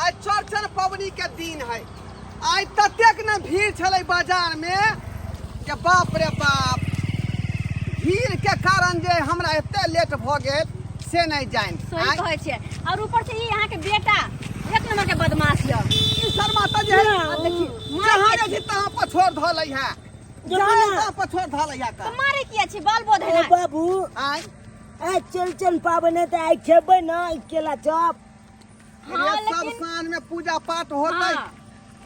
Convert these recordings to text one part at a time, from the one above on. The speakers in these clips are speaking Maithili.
आइ चौरचन पबनी के दिन है। आइ ततेक ने भीड़ छलै बाजार में जे बाप रे बाप, भीड़ के कारण जे हमरा एते लेट भऽ गेल से नहि जानि। सही आँय? कहै छियै। और ऊपर से ई अहाँ के बेटा एक नंबर के बदमाश यऽ। ई शर्मा तऽ जे है, अब देखी, मारे जहाँ किया जाइ छी तहाँ पछोड़ धऽ लै है, जो जहाँ ना। तहाँ पछोड़ धऽ लै है। तऽ मारे किया छी? बाल बोध है ओ ना। बाबू, आँय? आइ चौरचन पाबनि है तऽ आइ खेबै ने ई केला चॉप? हाँ, रे, सब लेकिन साँझ में पूजा पाठ होतै हाँ।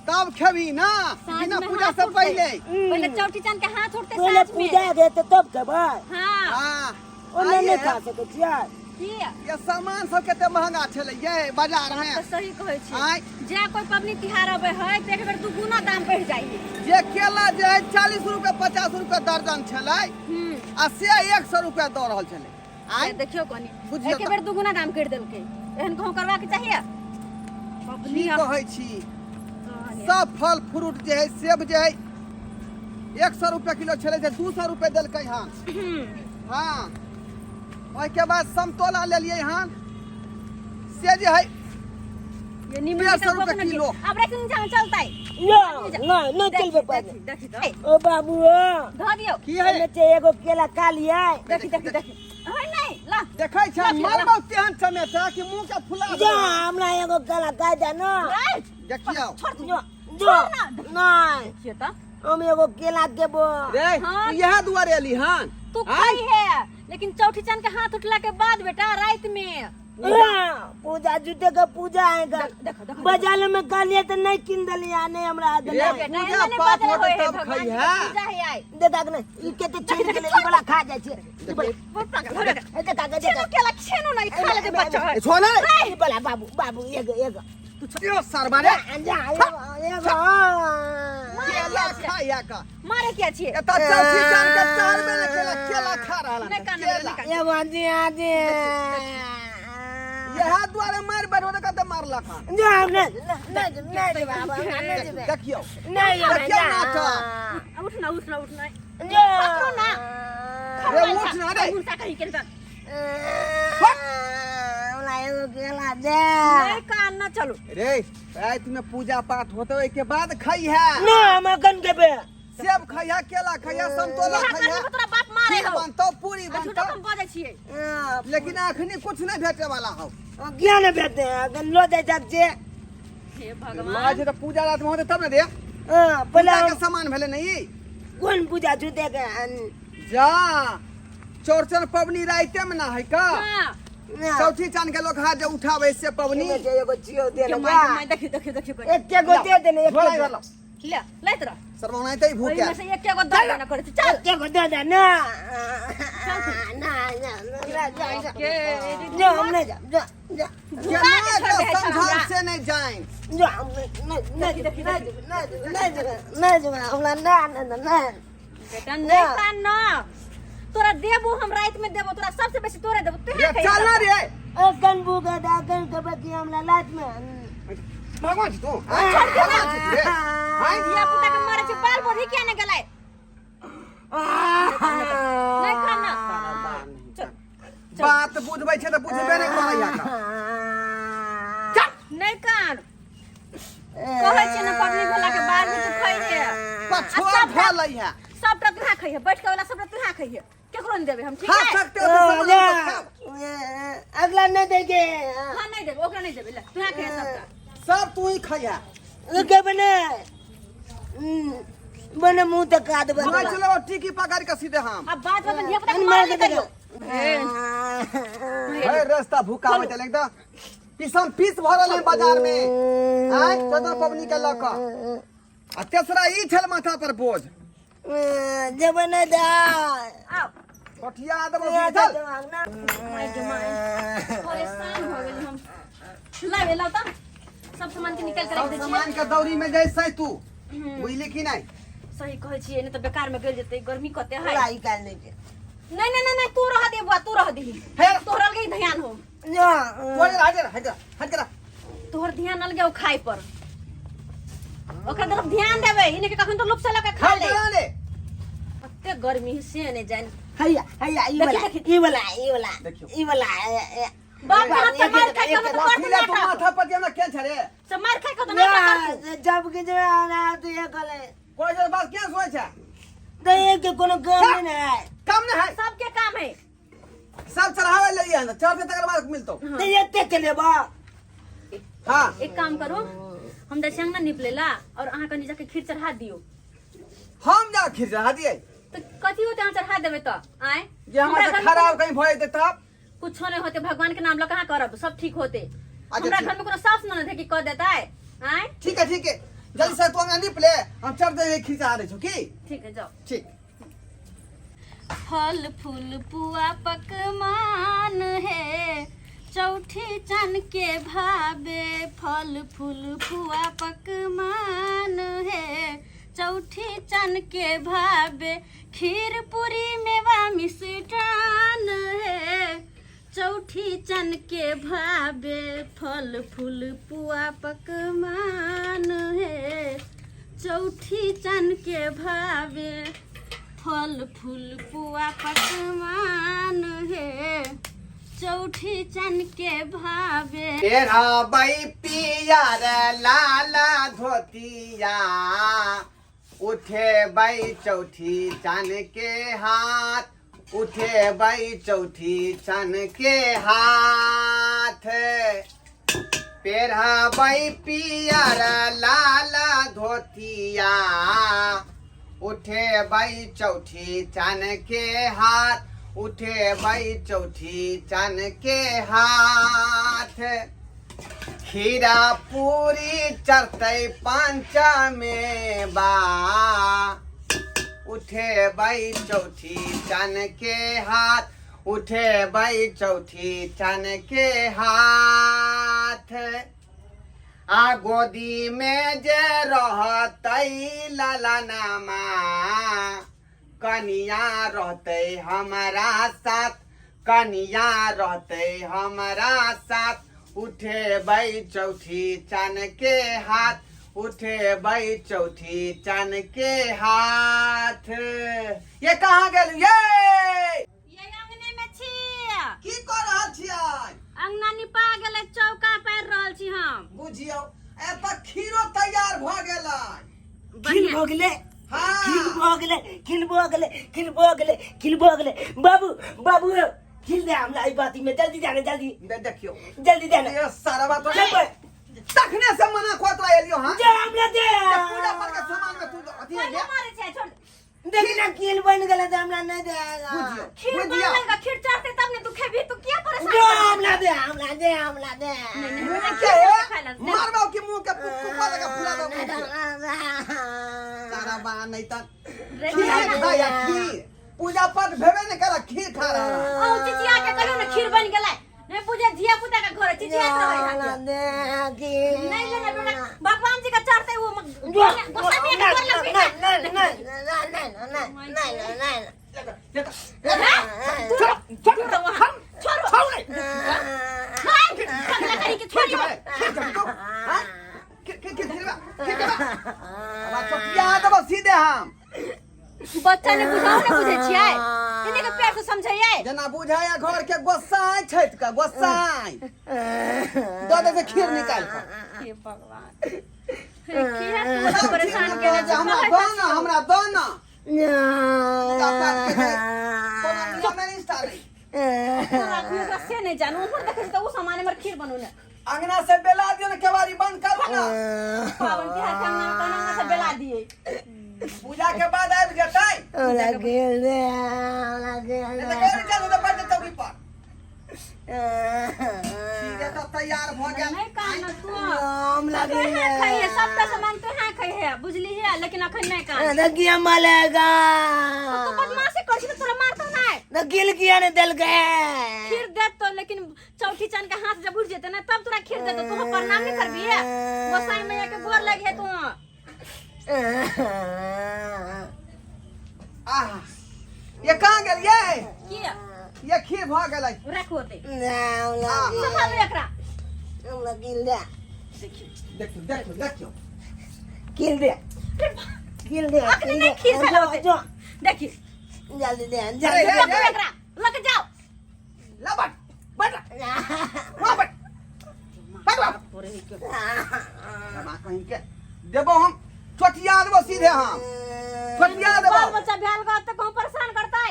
तब खेबी ना, साँझ बिना में पूजा हाथ से उठतै। पहले। पहिले चौठी चांद के हाथ उठते पहिले साँझ में। पूजा हेतै तब खेबै। हाँ। हाँ। ओना नहि आइए। खा सकै छियै। की ये सामान सब कते महंगा छलै ये बाजार है। तऽ सही कहै छी। आँय? जे कोई पबनी तिहार अबै है तऽ एक बेर दुगुना दाम बढ़ि जाइ है। जे केला जे है 40 रुपए 50 रुपए दर्जन छलै आ से 100 रुपए दऽ रहल छलै। आँय? से देखियौ कनी, बुझियौ एके तऽ। बेर दुगुना दाम करि देलकै। एहन कहूँ करबाक चाहिए? पबनी की आब कहै छी, सब फल फ्रूट जे है, सेब जे है 100 रुपए किलो छलै से 200 रुपए देलकै हन। हाँ, ओहिके बाद समतोला लेलियै हन से जे है ये नीमन 150 के रुपए कखनो किलो। अब राखि नीचा में चलतै। ना ना, नहि चलबै देखी पानि। देखी, देखी तऽ। ओ बाबू, ओ धऽ दियौ। की है? एहिमे छै एगो केला खा लियै। देखी देखी देखी, है नहीं ला। देखै छै, ला, ला। मरबौ तेहन चमेटा कि मुंह के फुला जा देबौ। हमरा एगो केला खा जा ना। ए, देखियौ। छोड़ तू। जो जो। छोड़ ना। नहि। देखिए तऽ। हम एगो केला देबो। रे, हाँ। तू इएह दुआरे एली हन? तू आँय? खाई है, लेकिन चौठी चांद के हाथ उठला के बाद बेटा रात में। हाँ, पूजा जुटे के पूजा है। देखो, देखो। बाजार में कहलिए तऽ नहीं किन देलिए, नहीं हमरा रे, देला। बेटा, पूजा एना नहि पाठ बाजल होतै होय है, तब भगवान जी के खइहे। पूजा है आइ। देखा के नहीं, ई के तऽ छोड़ गेलै, ई वाला खा जाइ छै। ई वाला। बहुत पागल हो गया। ए, देखा के छेनो देखा। केला छेनो नहीं खा लेते बच्चा है। ए, छोड़ ने। ई वाला बाबू, बाबू एगो एगो। तू छोड़ सरबा रे। जा, एगो एगो। केला खाया का। मारे किया छियै? एतऽ चौथी चार के चार में ने केला केला खा रहल नहि हन, कानब, केला। नहि कानब। एगो दिया दे। इएह दुआरे मारि बैठो तऽ कते मारलक हन। जा, हम नहीं नहीं नहीं देबै, बाबू, हमरा नहीं देबै। देखियौ। नहीं देबै, देखियौ जा। नाटक। उठ ना, उठ ना, उठ ना। जा। पकड़ो ना। रे, उठ ना रे। मुर्सा कहीं के ना। हमरा एगो केला दे। नहीं कान ना, चलो। रे, राति में पूजा पाठ होते ओहिके बाद खइहे। ना, हम अखन खेबै। सेब खइहे, केला खइहे, समतोला तोरा खइहे। करने को तोरा बाप मारे खीर हौ। बनतौ, पूरी आ झूठो बनतौ। हम बजै छियै। लेकिन अखनी कुछ नहीं भेटे वाला हौ। किया नहीं भेटते? अखन लो दे जाक जे। हे भगवान। माँ जे तऽ पूजा रात में होतै तब ने दे। हाँ, पहिले पूजा के हम सामान भेलै ने ई। कोन पूजा जुटे के? जा, चौरचन पबनी राइते में ना है का? हाँ। ना। चौथी चांद के लोग हाथ जे उठावे से पबनी। एमे छै एगो चियो दे के ने माय जा। के माय, देखियो देखियो देखियो कनी। एके गो दे देने, एके झोला गो। इधर लाओ। ले लैत रह। सरवनाइते ही भूखे। ओहिमे से एके गो दऽ देना करै छै। चल। एके गो दे दे ना। ना ना ना, जा जा। के जा, हम नहीं जा, जा जा। भुला के छोड़ दे है समझाओ हमरा। से नहीं जाए। जा, हम नहीं नहीं नहीं नहीं नहीं नहीं नहीं नहीं, हमरा ना ना ना ना। बेटा, नहीं कान ना। तोरा देबो हम रात में देबो, तोरा सबसे बेसी तोरे देबो। तू रे, चल ना रे। अखन भूखे तऽ अखन खेबै कि हमरा लात में? भगवान छी तू? आँय? भगवान छी तू रे? आँय? धिया पुता के मारे छै, बाल बोधी किया ने गेलै? नहीं खाना। चल। बात बुझबै छै तऽ बुझबे नहि करैया का। नहीं कान, कहै छै ने पबनी भेला के बाद भी तू खइहे। पछुआ आ सबटा धऽ लै है। सबटा तुहा खइहे, बैठ के वाला सबटा तुहा खइहे, केकरो नहीं देबै हम, ठीक खा है? सकते हो तो सब लोग खाओ। अगला नहीं देंगे। हां, नहीं देबै, ओकरा नहीं देबै, ले तुहा खइहे सबटा। सब तू ही खइहे। के बने बने मुंह तक का देबै। नहीं चलो, टीकी पकड़ के सीधे हम। अब बात बात में धिया पुता के मार मार के नहीं करियो। हे, रास्ता भूखावे चले एकदम पीसम पीस भरल है बाजार में आय चौदह पबनी के लऽ कऽ, आ तेसरा ई छल माथा पर बोझ। जब नहीं दे। आओ। पठिया देबो, चल। माय गे my, परेशान भऽ गेली हम। लाबे लाओ तऽ सब सामान के निकाल के रख सब दै छियै। सामान के दौरी में जैसे तू बुझली कि नहीं? सही कहै छियै, नहि तऽ बेकार में गलि जेतै। गर्मी कते है। पूरा निकाल नहीं के। नहीं नहीं नहीं नहीं, तू रह दे बुआ, तू रह दही। हे। तोहर अलगे ही ध्यान हो। जा। तोरे हट हट हट करा। तोहर ध्यान अलगे हो खाय पर, ओकरा तरफ ध्यान देबै, इने के कखन तो लुप से लके खा खा ले। ले। कते गर्मी से नहीं जान। हैया हैया, ई देखी, वाला। देखी। ई वाला, ई वाला। देखियौ। ई वाला। बाप के हाथ से मार खाइ के तो कथी ले तू कर माथा पर हमरा के छे रे? से जब के जे आना तो ये कले कोई से बात क्या सोच छै तो ये के कोनो काम नहीं ना है काम नहीं है सबके काम है सब चढ़ावे ले लिए चढ़ते तकर बाद मिलतो तो ये ते के लेबा हाँ एक काम करू हम जाइ छी अंगना नीप लेला और अहाँ कनि जाके खीर चढ़ा दियौ हम जा खीर चढ़ा दिए तो कथी होते अहाँ चढ़ा देबै तऽ आँय जे हमरा हमरा से घर में खराब कहीं भऽ जेतै तब कुछो नहीं होते भगवान के नाम लऽ के अहाँ करब सब ठीक होते अच्छा, हमरा ठीक। घर में कोनो सास ननद है कि कह देतै आँय ठीक है ठीक है जल्दी से तू अंगना नीप ले हम चढ़ दे खीर चढ़ा दै छौ की ठीक है जाओ ठीक फल फूल पुआ पकवान है चौठी चन के भावे फल फूल पुआ पकवान है चौठी चन के भावे खीर पूरी मेवा मिष्ठान है चौठी चन के भावे फल फूल पुआ पकवान है चौठी चन के भावे फल फूल पुआ पकवान हे चौठी चन के भावे तेरा बाई पियर लाला धोतिया उठे बाई चौथी चन के हाथ उठे बाई चौथी चन के हाथ पेरहबै पियर लाल धोतिया उठेबै चौठी चन के हाथ उठेबै चौठी चन के हाथ खीरा पूरी चढ़तै पंचमेबा उठेबै चौठी चन के हाथ उठेबै चौथी चन के हाथ आ गोदी में जे रहतै ललनामा कनिया रहतै हमरा साथ कनिया रहतै हमरा साथ उठेबै चौथी चन के हाथ उठेबै चौथी चन के हाथ ये कहाँ गेल ये ये अंगने में छी की कऽ रहल छियै अंगना निपा गेलै चौका पारि रहल छी हम बुझियौ एतऽ खीरो तैयार भऽ गेलै खीर भऽ गेलै हाँ। खीर भऽ गेलै खीर भऽ गेलै खीर भऽ गेलै खीर भऽ गेलै बाबू बाबू खीर दे हमरा एहि बाती में जल्दी जाने जल्दी दे देखियौ जल्दी जाने ये सारा बात चल तखने से मना करत एलियो हां जा हमरा दे पूजा पर के सामान में तू अथी पहिले मारे छै छोड़ देखी ना कील बन गेलै तऽ हमरा नहि देगा बुझियौ खीर बुझियौ बनल का खीर चढ़ते तब ने तू खेबी तू किया परेशान दे करै छी? हमरा दे हमरा दे हमरा दे नहीं, नहीं, हमरा के खीर खाय ला दे। मारबो कि मुंह के कुप्पा लगा फुला दो मुंह के सारा बा नहीं त रे खीर ना। खाया खीर पूजा पाठ भेबे नहीं करा खीर खा रहा है अहूँ चिचिया के कहियो ने खीर बन गेलै नहीं पूजे धिया पुता के घर चिचियात रहै हमरा है दे खीर नहीं लेना बेटा भगवान जी का चढ़ते वो गोसाई के गोर लगबी ना नहीं नहीं नहीं नहीं नहीं नहीं छोड़ो छोड़ो वहाँ छोड़ो हाय पगला करी के छोड़ियो सीधे हम बच्चा ने बुझाओ ने बुझै छियै इन्हीं के प्यार से समझैयै जेना बुझाया घर के गोसाई छठि के गोसाई दऽ दे से खीर निकाल कऽ हे भगवान हे किया तू हमरा परेशान केने जे हमरा दऽ न हमरा दऽ न पूजा पाठ के जे कोनो नियमे नहि स्टार तोरा अखनी ओकरा से नहि जानू उम्हर देखै छी तऽ ओ सामान हमर खीर बनौने अंगना से बेला दियौ ने केवाड़ी बंद करू ने पावन तिहार के अंगना में तहन अंगना से बेला दिए पूजा के बाद आबि जेतै हमरा गेल रे हमरा गेल नहि तऽ कहै चलू तऽ बैठ चौकी पर ठीक है तऽ तैयार भऽ गेल नहीं कान तू हमरा तू गेल यहाँ खाई है सबटा सामान तू यहाँ खाई है बुझली है लेकिन अखन नहीं कान तो किया मलेगा तू बदमाशी कर छी तऽ तोरा मारतौ नहीं तो गिल किया ने दल गए खीर देत तो लेकिन चौठी चांद के हाथ जब उठ जेते ना तब तोरा खीर देतो तू प्रणाम नहीं करबी है गोसाई मैया के गोर लगे तू आह ये कहाँ गेल ये किया ये खीर भऽ गेलै रखो ते हमरा संभालो एकरा हमरा गिल दे देखियौ देखियौ देखियौ गिल दे गिल दे अखने नहीं खीर चलाओ जो देखी जल्दी दे अरे, जल्दी अरे, रखो एकरा लग जाओ ला बैठ बैठ वहाँ बैठ बैठ वहाँ। बाबा कहीं के देबो हम चोटिया देबो सीधे हम चोटिया देबो। बाल बच्चा भेल गो तऽ कहूँ परेशान करतै।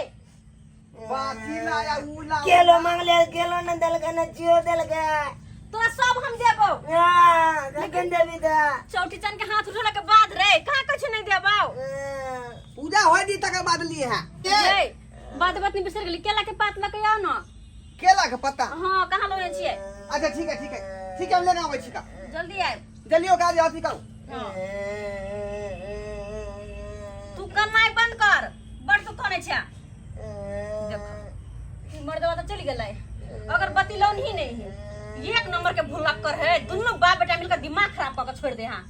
बाती लाया ऊ ला केलो मांगले, केलो न देलकै न जियो देलकै। तोरा सब हम देबो। हाँ, कखन देबी तऽ? चौठी चन के हाथ उठेला के बाद रे कहाँ कुछ नहीं देबो। पूजा होय दी तकर बाद लिए है। रे बात बात नहीं बिसर गेली, केला के पात लके आओ न। केला के पत्ता? हाँ, कहाँ लोने छियै? अच्छा ठीक है, ठीक है, ठीक है, हम लेने आबै छी का। जल्दी आब। जल्दी ओकरा जे अथी करू। हाँ। तू कमाई बंद कर, बड़ तू कने छे। देख ई मर्दवा तो चल गेलै, अगर बत्ती लौन ही नहीं है। एक नंबर के भुलक्कर है, दोनों बाप बेटा मिलकर दिमाग खराब कऽ के छोड़ दे। हाँ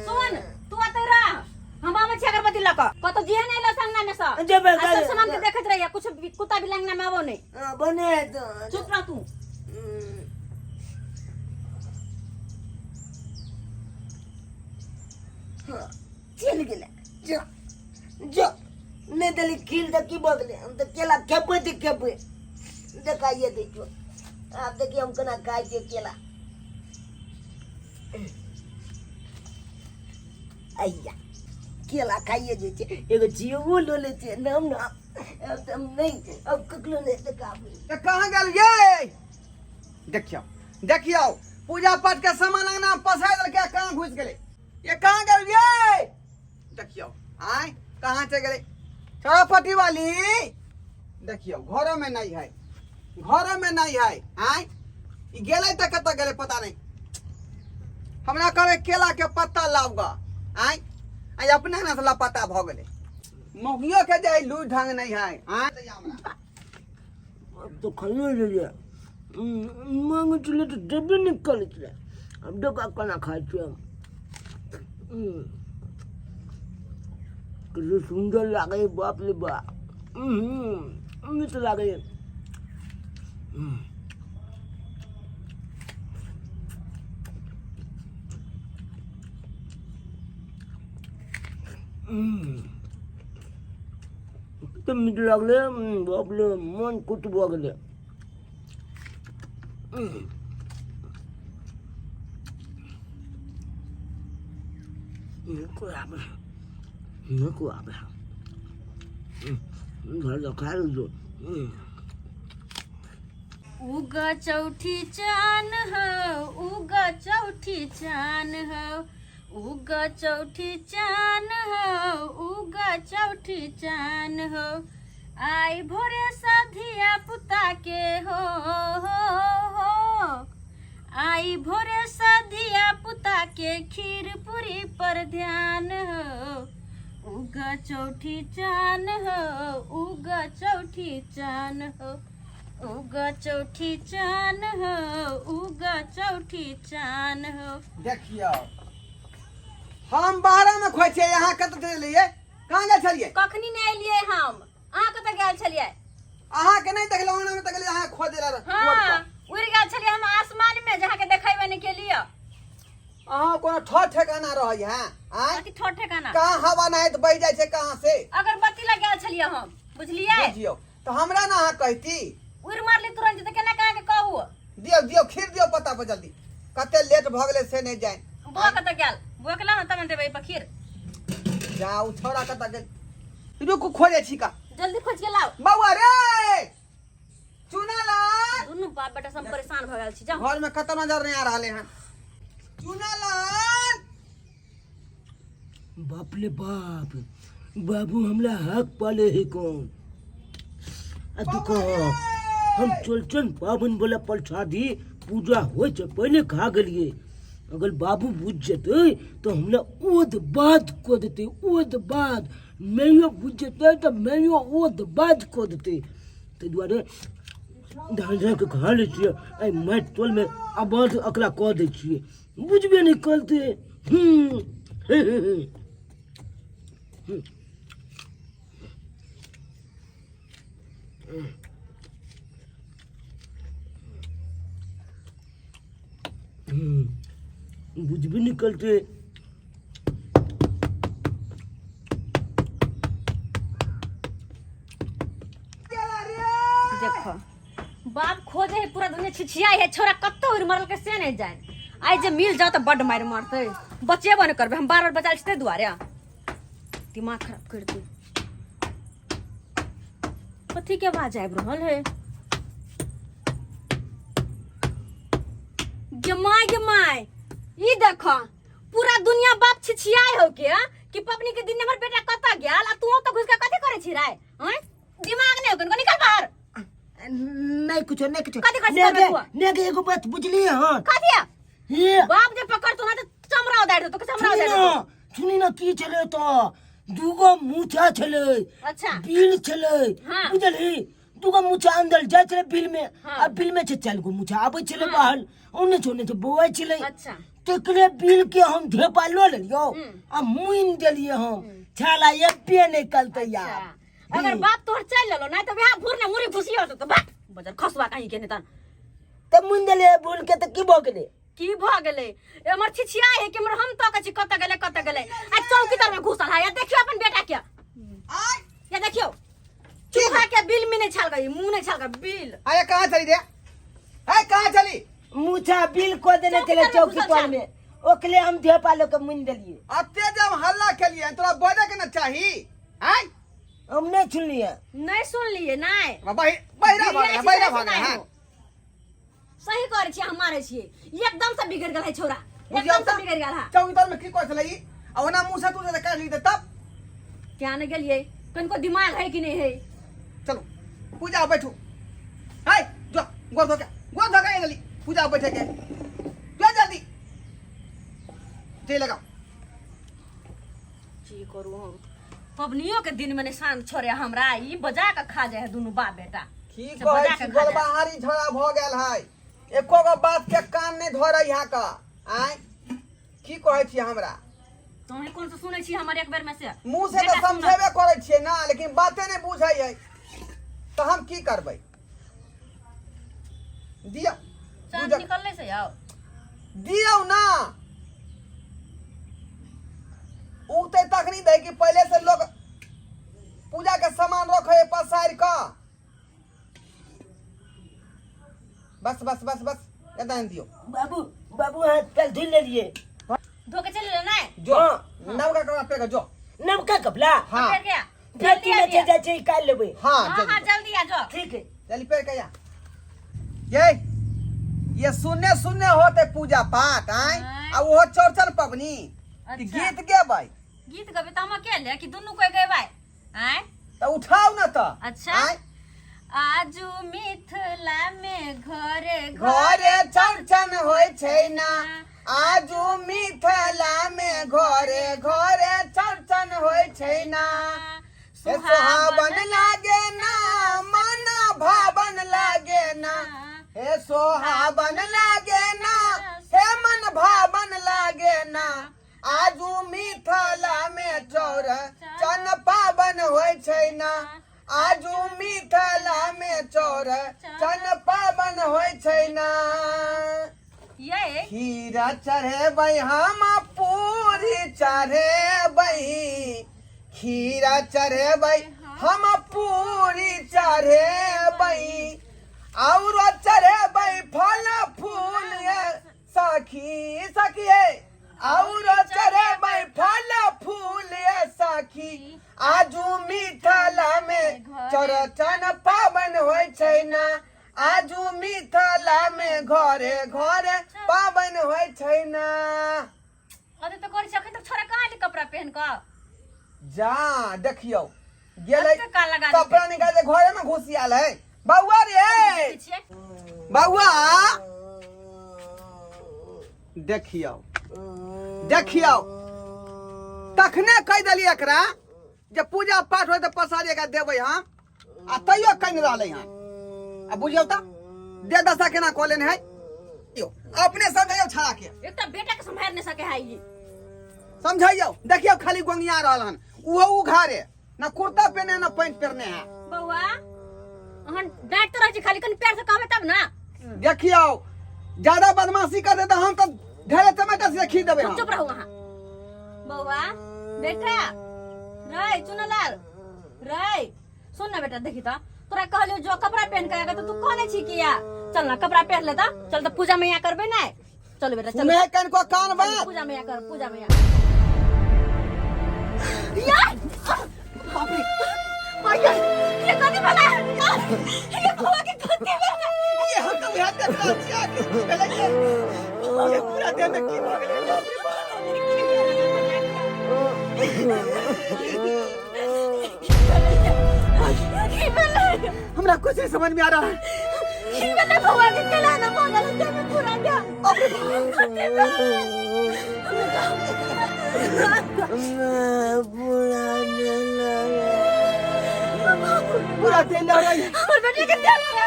सुन, तू अतै रह, हम आबै छी अगरबत्ती लऽ कऽ। कतौ जिहे नहीं लऽ संगना में सँ। जेबै आ सब कल। सामान के देखैत रहिए, कुछ कुत्ता भी अंगना में आबो नहीं। हाँ, बने तो। चुप रह तू। हाँ, चलि गेलै। जो जो नहि देली खीर तऽ की भऽ गेलै, हम तऽ केला खेबै तऽ खेबै, देखाइए दै छियौ। आब देखियौ हम केना खाइ छियै केला। अय्या केला खाइए जे छै, एगो जियोओ लऽ लै छियै। नाम ना आब तऽ हम नहि, आब ककरो नहि देखाबै। तऽ कहाँ गेल ये? देखियौ देखियौ, पूजा पाठ के सामान अंगना में पसारि देलकै, कहाँ घुसि गेलै ये? कहाँ गेल ये? देखियौ आय कहाँ चलि गेलै छड़ापट्टी वाली। देखियौ घरो में नहीं है, घरो में नहीं है। आय ई गेलै तऽ कतऽ गेलै पता नहीं। हमरा कहबै केला के पत्ता लाउ ग, आय आय अपने ना से लापता भऽ गेलै। मौगियो के जे लू ढंग नहीं है। आय तो खाइए लेलियै, मांगै छलियै तऽ देबे नहि करै छलै। आब देखऽ केना खाइ छियै हम। कते सुन्दर लागै, बाप रे बाप, नीक लागै। कते नीक लागलै, बाप रे, मन खुश भऽ गेलै। नीक आबै, नीक आबै। घर खा लेलियौ। उग चौठी चान हो, उग चौठी चान हो, उग चौठी चान हो, उग चौठी चान हो। आई भोरे सधिया पुता के हो, हो हो, आई भोरे सधिया पुता के खीर पूरी पर ध्यान हो। उग चौठी चान हो, उग चौठी चान हो, उग चौठी चान हो, उग चौठी चान हो। देखियौ हम बाहर में खोइ छियै, अहाँ कतऽ चलियै? कहाँ गेल छलियै? कखनी नहि एलियै हम। अहाँ कतऽ गेल छलियै? अहाँ के नहि देखलहुँ अंगना में, तऽ गेलियै अहाँ खोजै लए रोड हाँ पर। उड़ि गेल छलियै हम आसमान में, जहाँ के देखेबे नहि केलियै। अहाँ कोनो ठोर ठेकाना रहै है? आँय कथी ठोर ठेकाना? कहाँ हवा नाहित बहि जाइ छै कहाँ से। अगरबत्ती लग गेल छलियै हम, बुझलियै? बुझियौ तऽ हमरा ने अहाँ कहती। उड़ि मारली तुरंत तऽ केना कहाँ के कहू। दियौ दियौ खीर दियौ पत्ता पर जल्दी, कते लेट भऽ गेलै से नहि जानि। बुआ कतऽ गेल? बुआ के लाउ ने तब ने देबै एहि पर खीर। जाउ छौड़ा कतऽ गेल? रुकू खोजै छी का। जल्दी खोज के लाउ। बौआ रे चुना लाल, दुनू बाप बेटा सब परेशान भऽ गेल छी। जाउ। घर में कतौ नजर नहीं आ रहले हन। चुना लाल, बाप रे बाप, बाबू हमरा हक पाले है कौन? आ देखो हम चौरचन पाबनि वाला प्रसादी पूजा होइ छै पहिले खा गेलियै। अगर बाबू बुझि जेतै तऽ हमरा ओध बाध कऽ देतै, ओध बाध। मैयो बुझि जेतै तऽ मैयो ओध बाध कऽ देतै। ताहि दुआरे धान धान के खा लै छियै, एहि माटि टोलमे आबाद एकरा कऽ दै छियै, बुझबे नहि करतै। हूँ हूँ बुझबे नहि करतै। देखो बाप खोजे है पूरा दुनिया छिछियाई है, छोरा कत्तो उड़ मरल के से नहीं जाए। आइ जे मिल जाओ तऽ बड्ड मारि मारतै बचेबो नहि करबै हम बार बार बचा छी ताहि दुआरे दिमाग खराब कर दे कथी के आवाज आबि रहल है गे my गे my ई देख पूरा दुनिया बाप छिछियाई हो के आ? कि पबनी के दिन हमर बेटा कतऽ गेल आ तू ओतऽ घुसि के कथी करै छी राय आँय दिमाग नहि हो कनिको निकल बाहर नहीं कुछो नहीं कुछो कथी कथी नेगे करबै बुआ? नेगे एगो बात बुझलिए हन कथी है? ये बाप जे पकड़तो ना तऽ चमड़ा उदारि देतो चमड़ा सुनी उदारि ना देतो सुनी ना की छलै तो दूगो मूछा छलै अच्छा बिल छलै हाँ। बुझलही दूगो मूछा अंदर जाइ छलै बिल में हाँ। आ बिल में से चारि गो मूछा आबै छलै बाहर ओने से ओने से बौआइ छलै अच्छा तकरे बिल के हम ढेपा लऽ लेलियौ हम्म। आ मुइन देलियै हम छाला एबे नहि करतै यार अच्छा। अगर बाप तोहर चलि लेलो नहीं तो वह भूर ने मुरी घुसी होतो तो बाप बजर खसवा कहीं के नहीं तन तऽ मुइन देलियै भूल के तऽ की भऽ गेलै की भ गेलै एमर छिछिया है कि हमर हम तक छी कत गेलै कत गेलै आ चौकी तर में घुसल है या देखियो अपन बेटा के आय या देखियो चूहा के बिल में नहीं छाल गई मुंह नहीं छाल गई बिल अरे कहाँ चली रे अरे कहाँ चली मूछा बिल को देने चौकी छलै तर में चौकी घुसल पर छल। में ओकले हम ढेपा लऽ के मुइन देलियै अते जब हल्ला केलिए तोरा बजे के ना चाही आय हम नहि सुनलियै नहीं सुन लिए नहीं बहिरा भऽ गेलै बहिरा भऽ गेलै हाँ सही करै छियै हम मारै छियै एकदम से बिगड़ गेल है छोरा बुझियौ एकदम से तऽ बिगड़ गेल है चौकी में की कहै छलै ई आ ओना मुँह से तू जे काटि ली तब क्या ने गेलियै कनिको दिमाग है कि नहीं है चलो पूजा बैठू हाय जो गोर धोके गोर धोके जल्दी पूजा बैठे के जो जल्दी जे लगाओ की करू हम पबनियो के दिन में निशान छोड़े हमरा ई बजा के खा जाए है दुनू बाप बेटा की से कहै बजा छी के खा जाए। गोलबहारी झगड़ा भऽ गेल है एको गो बात के कान नहि धरै यहाँ का आँय की कहै छी हमरा तोही कोन से सुनै छी हमर एक बेर में से मुँह से तऽ बेटा सुनत। समझेबे करै छियै ना लेकिन बाते नहि बुझै है तऽ हम की करबै दियौ चाँद बुझ- निकलले से आओ दियौ ना उगते तखनी दै कि पहले से लोग पूजा के सामान रखे है पसारि कऽ बस बस बस बस एतना ही दियौ बाबू बाबू हाथ पैर धुल लेलिए धोके चलि एलै नहि जो हाँ। नवका कपड़ा पेर के जो नवका कपड़ा हाँ पेर के आ। जल्दी जल्दी में आ जे जाइ छै काल्हि लेबै हाँ हाँ जल्दी हाँ जल्दी आ जो ठीक है जल्दी पेर के आ ये ये सुनने सुनने होते पूजा पाठ आय आँय। आ ओहो चौरचन पबनी कि अच्छा। गीत गेबै गीत गबे तऽ हम अकेले कि दुनू कोई गेबै आँय तऽ उठाउ ने तऽ अच्छा। आँय आजू मिथिला में घरे घरे चौरचन होइ छै ना आजू मिथिला में घरे घरे चौरचन होइ छै ना हे सोहावन लागे ना मन भावन लागे ना हे सोहावन लागे ना हे मन भावन लागे ना आजू मिथिला में चौर चन पावन होइ छै ना आजू मिथिला में चौर चन पावन होइ छै ना ये खीरा चढ़ेबै हम पूरी चढ़ेबै खीरा चढ़ेबै हम पूरी चढ़ेबै और चढ़ेबै फल फूल ये सखी सखी हे और चढ़ेबै फल फूल ये सखी आजू मिथिला में चौरचन पावन होइ छै ना आजू मिथिला में घरे घरे पावन होइ छै ना अरे तो करै छै अखन तक छोरा कहाँ एलै कपड़ा पहन कऽ जा देखियौ गेलै एते काल लगा देलकै। कपड़ा निकाल के घरे में घुसी आयल है बौआ रे देखै छियै बौआ देखियौ देखियौ तखने कहि देलियै एकरा जे पूजा पाठ होय तऽ पसारी एकरा देबै हम आ तैयो कनि रहलै हन आ बुझियौ तऽ दे दशा केना कऽ लेने है यौ अपने समझैयौ छड़ा के एकटा बेटा के सम्हारि नहि सके है ई समझैयौ देखियौ खाली गोंगिया रहल हन ओहो उघारे ना कुर्ता पहने ना पैंट पहने है बौआ अहन डांटते रहै छी खाली कनि प्यार से कहबै तब ना देखियौ ज्यादा बदमाशी कर दे तऽ हम तऽ ढेरे टमाटर से खी देबै हम चुप रहू अहाँ बौआ बेटा रे चुनलाल रे सुन ना बेटा देखी त तोरा कहलियो जो कपड़ा पहन के आएगा तो तू कहने छी किया चल ना कपड़ा पहन ले त चल त पूजा मैया करबे ना चलो बेटा चलो। सुने है कनको कान बात। पूजा मैया कर, पूजा मैया। यार बाप रे, भैया ये कथी भेलै? ये बौआ के कथी भेलै? ये हम तो यहाँ देख रहल छियै कि की भेलै ये। ये पूरा देह में की भऽ गेलै? बाप रे बाप। की भेलै? हमरा कुछ नहीं समझ में आ रहा है। की भेलै बौआ के? केना ना भऽ गेलै देह में पूरा देह? कथी भेलै? पूरा देह लहरै है। हमर बेटी के देह लहरै।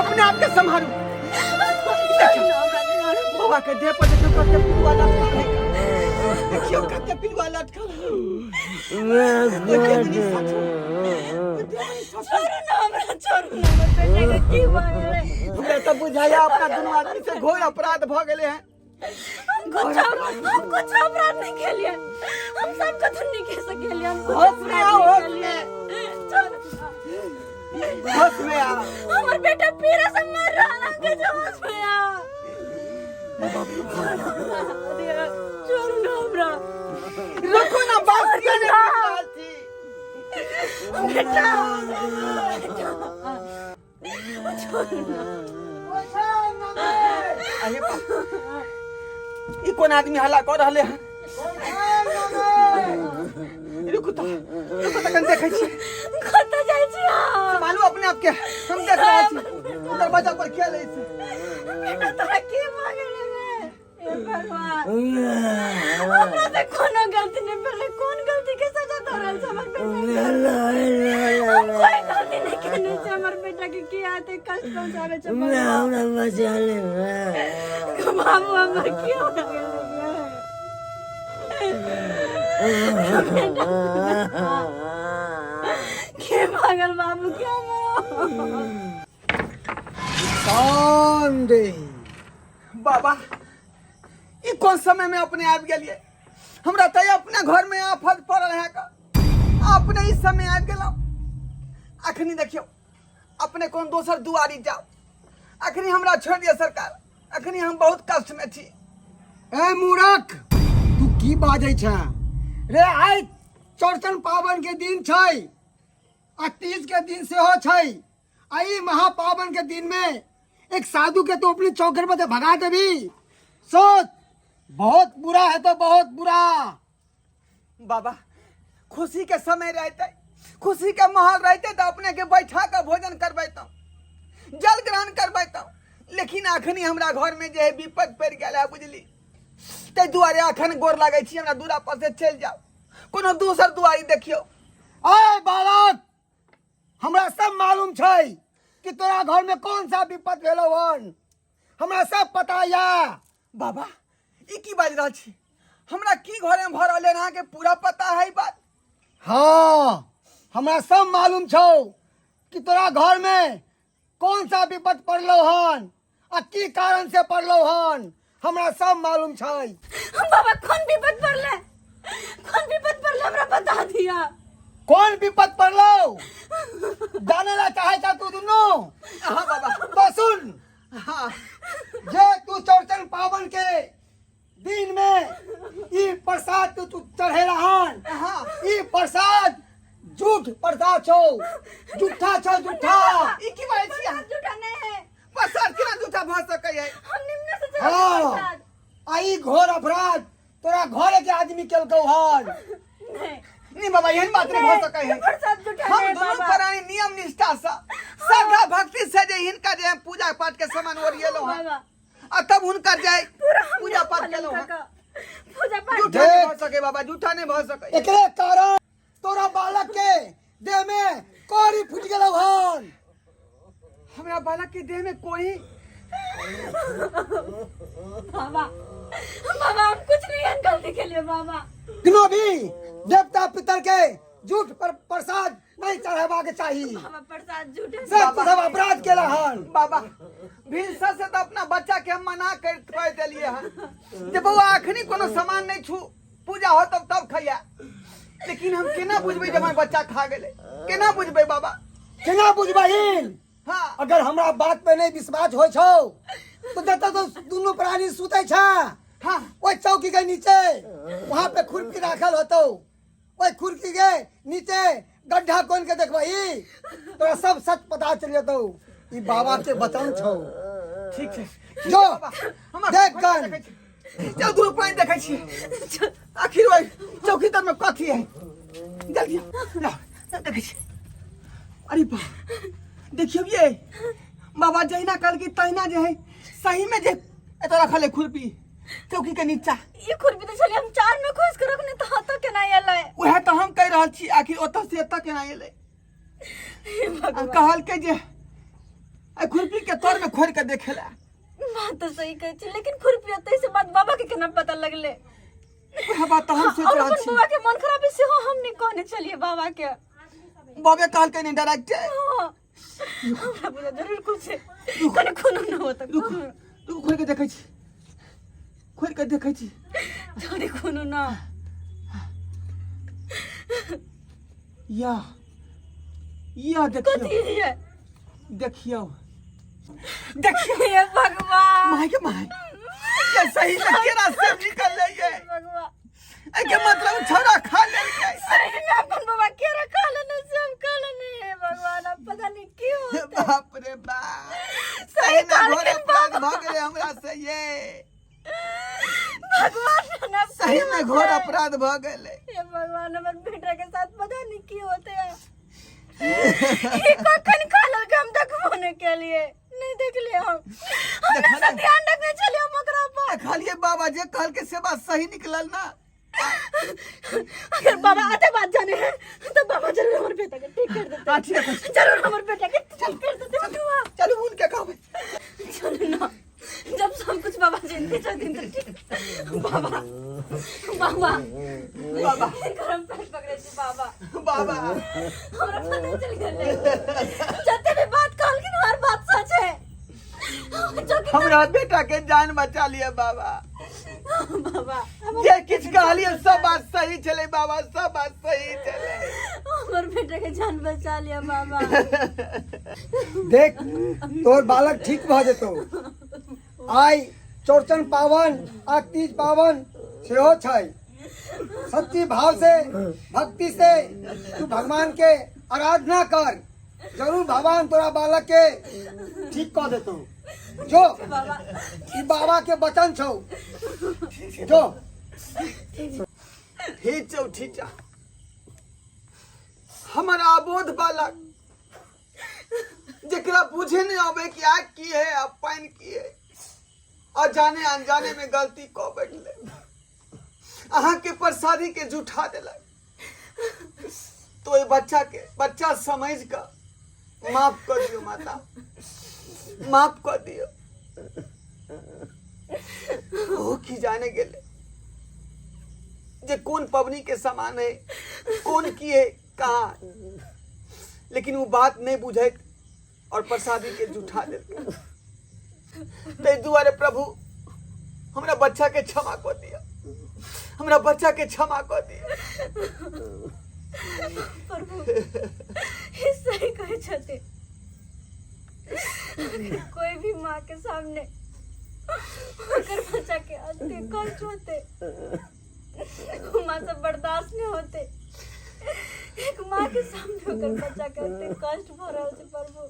अपने आप के संभालू। बौआ के देह पर देखियौ कते पिलुआ लटकल है। देखियौ कते पिलुआ लटकल है। ओइ देह में नहीं सटल। ओइ देह में नहीं सटल। छोड़ू ना हमरा, छोड़ू ना। हमर बेटा के की भऽ गेलै? हमरा तऽ बुझाइया अपना दुनू आदमी से घोर अपराध भऽ गेलै हन। हम कुछ अपराध नहीं खेलिए। हम सब कुछ नहीं खेल सकेलिए। हम कुछ होश में अपराध आओ, नहीं होश खेलिए। में। छोड़। होश में आ। हमर बेटा पीड़ा से मर रहा है के होश में आ। छोड़ू ना हमरा। रुकू ना, बात किया नहीं कर रहल छी। बेटा, छोड़ू ना। अरे बाप, ई कोन आदमी हल्ला कऽ रहले हन? रुकू तऽ, रुकू तऽ, कनि देखै छी। कतऽ जाइ छी अहाँ? सम्भालू अपने आप के, हम देख रहल छी दरवाजा पर के लै छै। बेटा, तोरा की भऽ गेलै रे? हे भगवान, हमरा से कोनो गलती नहीं भेलै। कोन गलती के सजा दऽ रहल छै हमर बेटा के? हम कोई गलती नहीं केने छै। हमर बेटा के किया एते कष्ट पहुंचाबै छै भगवान? बाबू हमर, की भऽ गेलै? बेटा के भऽ गेल? बाबू, क्या हमर? संडे बाबा, ई कोन समय में अपने आबि गेलियै? हमरा तऽ अपने घर में आफत पड़ल है का, अपने इस समय आबि गेलहुँ। अखनी देखियौ, अपने कोन दोसर दुआरी जाओ। अखनी हमरा छोड़ि दिअ सरकार, अखनी हम बहुत कष्ट में छी। ए मूरख, तू की बाजै छै रे? आइ चौरचन पाबन के दिन छै आ तीज के दिन सेहो छै आ ई महापावन के दिन में एक साधु के तू अपनी चौकर पर से भगा देबी? सोच, बहुत बुरा है तो बहुत बुरा। बाबा, खुशी के समय रहते, खुशी के माहौल रहते तो अपने के बैठा के भोजन करबैतहुँ, जल ग्रहण करबैतहुँ, लेकिन अखनी हमरा घर में जे है विपद पड़ि गेल है, बुझली? ताहि दुआरे अखन गोर लागै छी, हमरा दूरा पर से चलि जाउ, कोनो दोसर दुआरी देखियौ। अय बालक, हमरा सब मालूम छै कि तोरा घर में कौन सा विपद भेलौ हन। हमरा सब पता या। बाबा, ई की बाजि रहल छी? हमरा की घर में भऽ रहल है अहाँके पूरा पता है ई बात? हाँ, हमरा सब मालूम छौ कि तोरा घर में कौन सा विपद पड़लौ हन आ की कारण से पड़लौ हन। हमरा सब मालूम छै। बाबा, कौन विपद पड़ले? कौन विपद पड़ले, हमरा बता दिया। कौन विपद पड़लौ जाने ला चाहे छा तू दुनू? हाँ बाबा। तो सुन। हाँ। जे तू चौरचन पावन के दिन में ई प्रसाद तू तू चढ़ेला हन, ई प्रसाद झूठ प्रसाद छौ, झूठा छौ, झूठा। ई की बाजै छी अहाँ? झूठा नहीं है। प्रसाद केना झूठा भऽ सकै है? हम निम्न से चढ़ा हाँ। प्रसाद। आ ई घोर अपराध तोरा घरे के आदमी केलकौ हन। नहीं। नहीं बाबा, एहन बात नहीं भऽ सकै है। प्रसाद झूठा हम नहीं है दुनू बाबा। प्राणी नियम निष्ठा से, श्रद्धा भक्ति से जे हिनका जे हम पूजा पाठ के सामान ओरिएलहुँ हन बाबा, आ तब हुनकर जे पूरा हम पूजा पाठ केलहुँ हन। पूजा पाठ झूठा नहीं भऽ सकै बाबा, झूठा नहीं भऽ सकै। एकरे कारण तोरा बालक के देह में कोरी फूट गेलौ हन। हमरा बालक के देह में कोई बाबा, बाबा, हम कुछ नहीं है गलती के लिए बाबा। कोनो भी देवता पितर के झूठ पर प्रसाद नहीं चढ़ेबा के चाही। बाबा, प्रसाद झूठे सब तू सब अपराध केला हन। बाबा, भिनसर से तो अपना बच्चा के हम मना कर कह देलिए हन जे बौआ, अखनी कोनो सामान नहीं छू, पूजा हो तब तब खैया, लेकिन हम केना बुझबै जे हमर बच्चा खा गेलै? केना बुझबै बाबा? केना बुझबहिन? हाँ। अगर हमरा बात पे नहीं विश्वास होइ छौ तो जतऽ तो दुनू प्राणी सुतै छै। हाँ। ओहि चौकी के नीचे वहां पे खुरपी राखल होतौ, ओहि खुरपी के नीचे गड्ढा कोन के देखबही तोरा सब सच पता चल जेतौ। ई बाबा के वचन छौ। ठीक छै। जो हमरा देख गन। चल दूर पानि देखै छी, आखिर ओहि चौकी तर में कथी है। जल्दी लाओ, देखै छी। अरे बा, देखियौ ये बाबा जहिना कहलकै तहिना जे है सही में जे एतऽ रखल है खुरपी चौकी के नीचा। ई खुरपी तऽ छलियै हम चार में खोज के रखने, तऽ हाथो केना एलै? उएह तऽ हम कहि रहल छी, आखिर ओतऽ से एतऽ केना एलै? हे आ भगवान। कहलकै जे एहि खुरपी के तर में खोरि के देखे ला। बात तऽ सही कहै छी, लेकिन खुरपी ओतै से बात बाबा के केना पता लगलै? उएह बात तऽ हम सोचि और रहल अपन छी। बौआ के मन खराब है सेहो हम नहि कहने छलियै बाबा के। बाबे कहलकै नहि डायरेक्ट। हाँ, हमरा बुझा जरूर कुछ है। कनि कोनो न होत। रुकू रुकू, खोलि के देखै छी, खोलि के देखै छी। जल्दी कोनो न। या या देखियौ। कथी है? देखियौ देखियौ। हे भगवान। माय के my, ये सही में केरा सेब निकल ले ये। भगवान। एहि के मतलब छौड़ा खा लेलकै। सही में अपन बाबा केरा खा लेने सेब खा लेने। हे भगवान, अब पता नहीं की होते। बाप रे बाप, सही में सही घोर कहलखिन अपराध बाबा। भऽ गेलै हमरा से ये। भगवान, अब सही की में घोर होतै? अपराध भऽ गेलै। हे भगवान, हमर बेटा के साथ पता नहीं की होते है। ई कखन खा लेलकै हम देखबो नहीं केलिए, नहीं देखलिए हम। हमेशा ध्यान रखने छलिए हम ओकरा पर। देखलिए बाबा जे कहलकै से बात सही निकलल ना। अगर बाबा आते बात जाने हैं तो बाबा जरूर हमारे बेटा के ठीक कर देते। हाँ, ठीक है। जरूर हमारे बेटा के ठीक कर देते। उठुआ। चलू उनके कहबै। चलो ना, जब सब कुछ बाबा जानते छथिन तऽ ठीक। बाबा बाबा बाबा। गरम पैर पकड़े छी बाबा। बाबा, हमरा पता चल गेलै, जते भी बात कहलखिन हर बात सच है। जो कि हमरा बेटा के जान बचा लिया बाबा। बाबा, जे किछु कहलिए सब बात सही छलै बाबा, सब बात सही छलै। हमर बेटा के जान बचा लिया बाबा। देख, तोर बालक ठीक भऽ जेतौ। आइ चौरचन पावन आ तीज पावन सेहो छै। सच्ची भाव से भक्ति से तू भगवान के आराधना कर, जरूर भगवान तोरा बालक के ठीक कऽ देतौ। जो, ई बाबा के वचन छौ, जो। ठीक छौ, ठीक छौ। हमर आबोध बालक जेकरा बुझे नहीं आवे कि आग की है आ पानि की है, अजाने अनजाने में गलती कऽ बैठले, अहाँ के प्रसादी के जुठा देलक, तो ओहि बच्चा के बच्चा समझ कऽ माफ कर दियौ माता, माफ कर दियौ। ओ की जाने गेले जे कोन पबनी के सामान है, कोन की है कहाँ, लेकिन वो बात नहीं बुझैत और प्रसादी के जुठा देलकै। ताहि दुआरे प्रभु हमरा बच्चा के क्षमा कऽ दिअ, हमरा बच्चा के क्षमा कऽ दिअ। प्रभु, ई सही कहै छथिन। कोई भी माँ के सामने ओकर बच्चा के अति कष्ट होते, माँ से बर्दाश्त नहीं होते। एक माँ के सामने ओकर बच्चा के अति कष्ट भऽ रहल छै। प्रभु,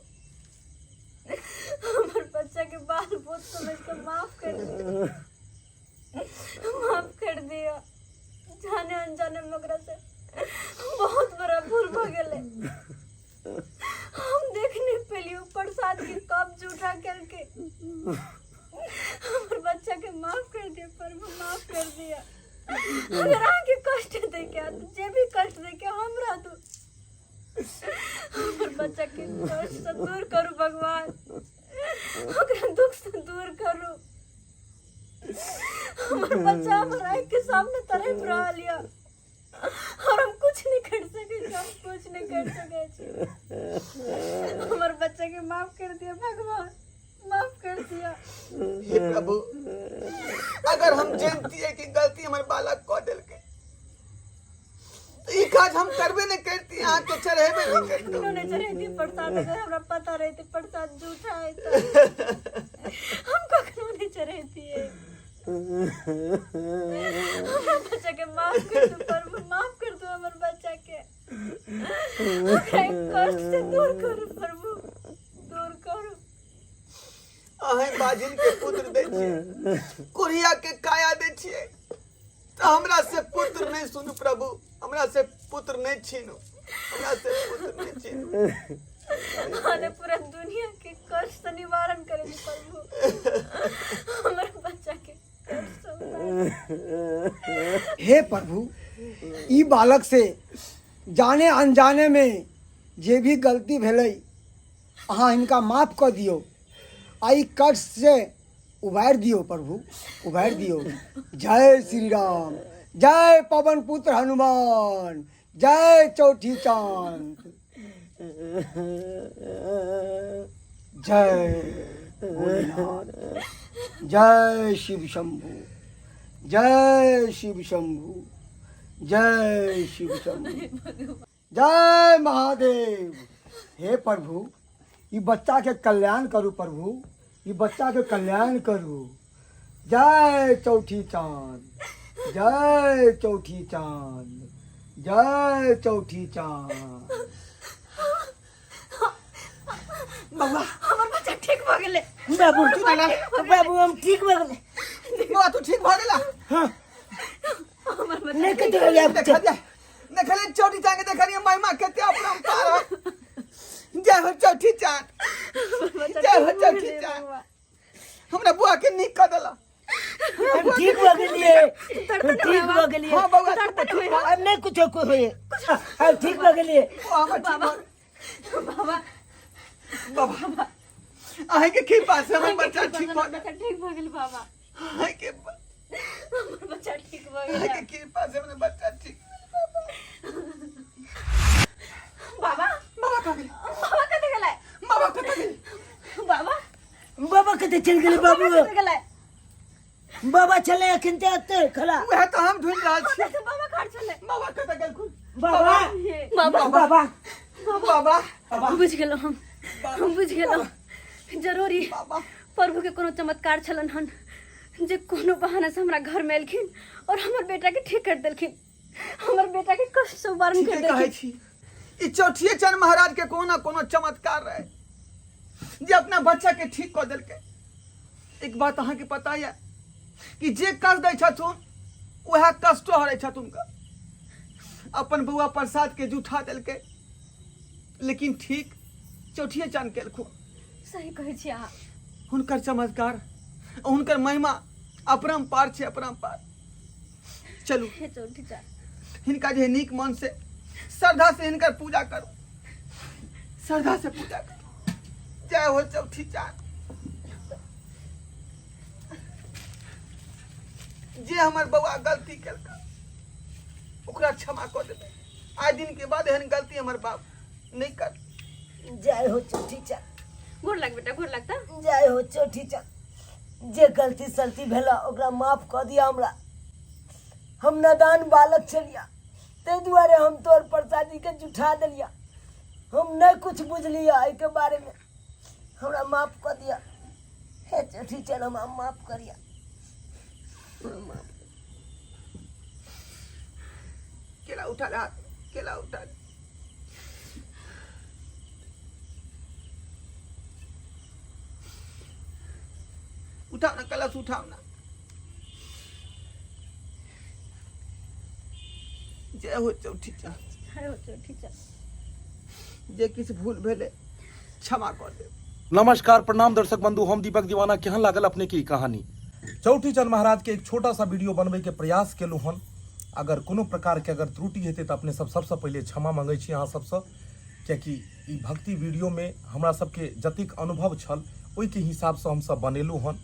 हमर बच्चा के बाल बोध समझ के माफ कर दिया, माफ कर दिया। जाने अनजाने में ओकरा से बहुत बड़ा भूल भ गेलै। हम देख नहीं पेलियो प्रसाद के कप जूठा करके। हमर बच्चा के माफ कर दिया प्रभु, माफ कर दिया। अगर अहाँके कष्ट दे के जे भी कष्ट दे के हमरा दू, हमर बच्चा के कष्ट से दूर करू भगवान, ओकरा दुख से दूर करू। हमर बच्चा हमर आँखि के सामने तड़प रहल यऽ और हम कुछ नहीं कर सके छी, हम कुछ नहीं कर सके छी। हमर बच्चा के माफ कर दिया भगवान, माफ कर दिया। हे प्रभु, अगर हम जानती है कि गलती हमर बालक कऽ देलकै तऽ ई काज हम करबे नहि करती, अहाँके चढ़ेबे नहि करती। कखनो नहीं चढ़ेती प्रसाद। अगर हमरा पता रहते प्रसाद झूठा है तो हम कखनो चढ़ेतियै। हमरा बच्चा के माफ कर दू प्रभु, माफ कर दू हमर बच्चा के। ओकरा ई कष्ट से दूर करू प्रभु, दूर करू। अहें बाजिन के पुत्र दै छियै, कोरिया के काया दै छियै, तऽ हमरा से पुत्र नहि सुनू प्रभु, हमरा से पुत्र नहि छीनू, हमरा से पुत्र नहि छीनू। अने पूरा दुनिया के कष्ट से निवारण करे प्रभु, हमर बच्चा के कष्ट से उबार। हे प्रभु, ई बालक से जाने अनजाने में जे भी गलती भेलै अहाँ हिनका माफ कऽ दियौ आ ई कष्ट से उबारि दियौ प्रभु, उबारि दियौ। जय श्री राम, जय पवन पुत्र हनुमान, जय चौथी चांद, जय भोलेनाथ, जय शिव शंभू, जय शिव शंभू, जय शिव शंभू, जय महादेव। हे प्रभु, ई बच्चा के कल्याण करू प्रभु, ई बच्चा के कल्याण करू। जय चौथी चांद, जय चौथी चांद, जय चौथी चांद। बौआ, हमर बच्चा ठीक भऽ गेलै। बाबू, तू ना बाबू, हम ठीक भऽ गेलै। बौआ, तू ठीक भऽ गेला? हाँ। हमर बच्चा नहि कतौ आब। देखलियै, देखलियै चौठी चाँद के, देखलियै महिमा कते अपरम्पार है। जय हो चौठी चाँद, जय हो चौठी चाँद। हमरा बुआ के नीक कऽ देला। हम ठीक भऽ गेलियै, हम ठीक भऽ गेलियै। हाँ बौआ, तू तऽ ठीक भऽ आब नहि कुछो को होइए, आब ठीक भऽ गेलियै। बुआ हमर ठीक भऽ गेल। बाबा, बाबा, अहाँके कृपा से हमर बच्चा ठीक भऽ गेल। बच्चा ठीक भऽ गेल बाबा। अहाँके हमर बच्चा ठीक भऽ गेल। अहाँके कृपा से हमर बच्चा ठीक बाबा। बाबा कहाँ गेलै? बाबा कतऽ गेलै? बाबा कतऽ गेलै? बाबा, बाबा कतऽ चलि गेलै बाबू? कतऽ गेलै? बाबा छलै अखन तऽ एतै खड़ा। उएह तऽ हम ढूंढि रहल छी। बाबा घर छलै। बाबा कतऽ गेलखुन? बाबा, बाबा, बाबा, बाबा, बाबा, बुझि गेलहुँ हम, हम बुझि गेलहुँ। जरूरी बाबा प्रभु के कोनो चमत्कार छलन हन जे कोनो बहाना से हमरा घर में एलखिन और हमर बेटा के ठीक कर देलखिन, हमर बेटा के कष्ट से उबारन कर ठीके कहै देलखिन। छी, ई चौठिए चंद महाराज के कोनो ना कोनो चमत्कार रहे जे अपना बच्चा के ठीक कऽ देलकै। एक बात अहाँके पता यऽ कि जे कष्ट दै छथुन वएह कष्टो हरै छथुन। का अपन बौआ प्रसाद के जूठा देलकै, लेकिन ठीक चौठिए चांद केलखुन। सही कहै छी अहाँ। हुनकर चमत्कार, हुनकर महिमा अपरम्पार छै, अपरम्पार। चलू हे चौठी चांद, हिनका जे नीक मन से श्रद्धा से हिनकर पूजा करू, श्रद्धा से पूजा करू। जय हो चौथी चांद। जे हमर बौआ गलती केलका ओकरा क्षमा कऽ देबै। आइ दिन के बाद एहन गलती हमर बाप नहि कर। जय हो चौथी चांद। गोर लाग बेटा, गोर लगता। जय हो चौथी चांद। जे गलती सलती भेला ओकरा माफ कऽ दिया हमरा। हम नादान बालक छलिया, ताहि दुआरे हम तोहर प्रसादी के जुठा देलिया। हम नहि कुछ बुझलिया एहिके बारे में, हमरा माफ कऽ दिया। हे चौथी चांद, हमरा माफ करिया, हमरा माफ। केला उठा ले हाथ, केला उठा ले। उठाओ ना कलश, उठाओ ना। जय हो चौथी चाँद। जय हो चौथी चाँद। जे किछु भूल भेलै क्षमा कऽ देब। नमस्कार, प्रणाम दर्शक बंधु, हम दीपक दीवाना। केहन लागल अपने के ई कहानी? चौठी चंद महाराज के एक छोटा सा वीडियो बनबै के प्रयास केलहुँ हन। अगर कोनो प्रकार के अगर त्रुटि हेतै तऽ अपने सब सबसँ पहिले क्षमा मंगै छी अहाँ सबसँ, कियाकि ई भक्ति वीडियो में हमरा सबके जतेक अनुभव छल ओहिके हिसाबसँ हमसब बनेलहुँ हन।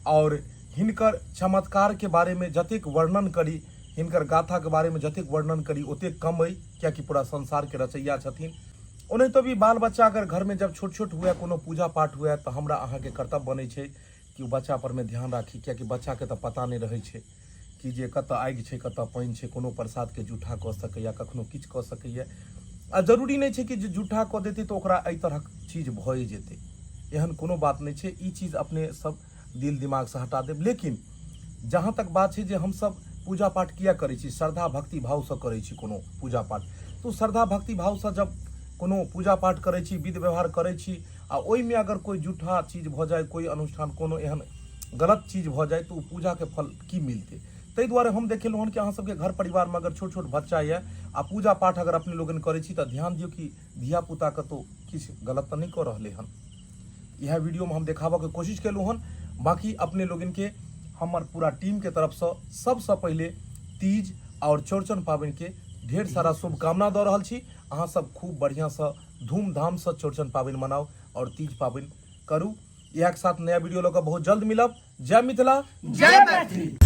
और हिनकर चमत्कार के बारे में जतेक वर्णन करी, हिनकर गाथा के बारे में जतेक वर्णन करी ओतेक कम अइ, कियाकि पूरा संसार के रचैया छथिन। ओनाहितो भी बाल बच्चा अगर घर में जब छोट छोट हुए, कोनो पूजा पाठ हुए, तऽ हमरा अहाँके कर्तव्य बनै छै कि ओ बच्चा पर में ध्यान राखी, कियाकि बच्चा के तऽ पता नहि रहै छै कि जे कतऽ आगि छै कतऽ पानि छै, कोनो प्रसाद के जूठा कऽ सकैया, कखनो किछु कऽ सकैया। आ जरूरी नहि छै कि जे जूठा कऽ देतै तऽ ओकरा एहि तरहक चीज भए जेतै, एहन कोनो बात नहि छै। ई चीज अपने सब दिल दिमागसँ हटा देब। लेकिन जहाँ तक बात छै जे हमसब पूजा पाठ किया करै छी, श्रद्धा भक्ति भावसँ करै छी कोनो पूजा पाठ। तऽ श्रद्धा भक्ति भावसँ जब कोनो पूजा पाठ करै छी, विध व्यवहार करै छी, आ ओहिमे अगर कोइ जूठा चीज भऽ जाय, कोइ अनुष्ठान कोनो एहन गलत चीज भऽ जाय, तऽ ओ पूजाके फल की मिलतै? ताहि दुआरे हम देखेलहुँ हन कि अहाँ सबके घर परिवारमे अगर छोट छोट बच्चा यऽ आ पूजा पाठ अगर अपने लोगन करै छी, तऽ ध्यान दियौ कि धिया पुता कतहु किछु गलत तऽ नहि कऽ रहलै हन। इएह वीडियोमे हम देखाबऽके कोशिश केलहुँ हन। बाँकी अपने लोगनके हमर पूरा टीमके तरफसँ सबसँ पहिले तीज आओर चौड़चन पाबनिके ढेर सारा शुभकामना दऽ रहल छी। अहाँ सब खूब बढ़िआँसँ धूमधामसँ चौड़चन पाबनि मनाउ आओर तीज पाबनि करू। इएह के साथ नया वीडियो लऽ कऽ बहुत जल्द मिलब। जय मिथिला, जय मैथिली।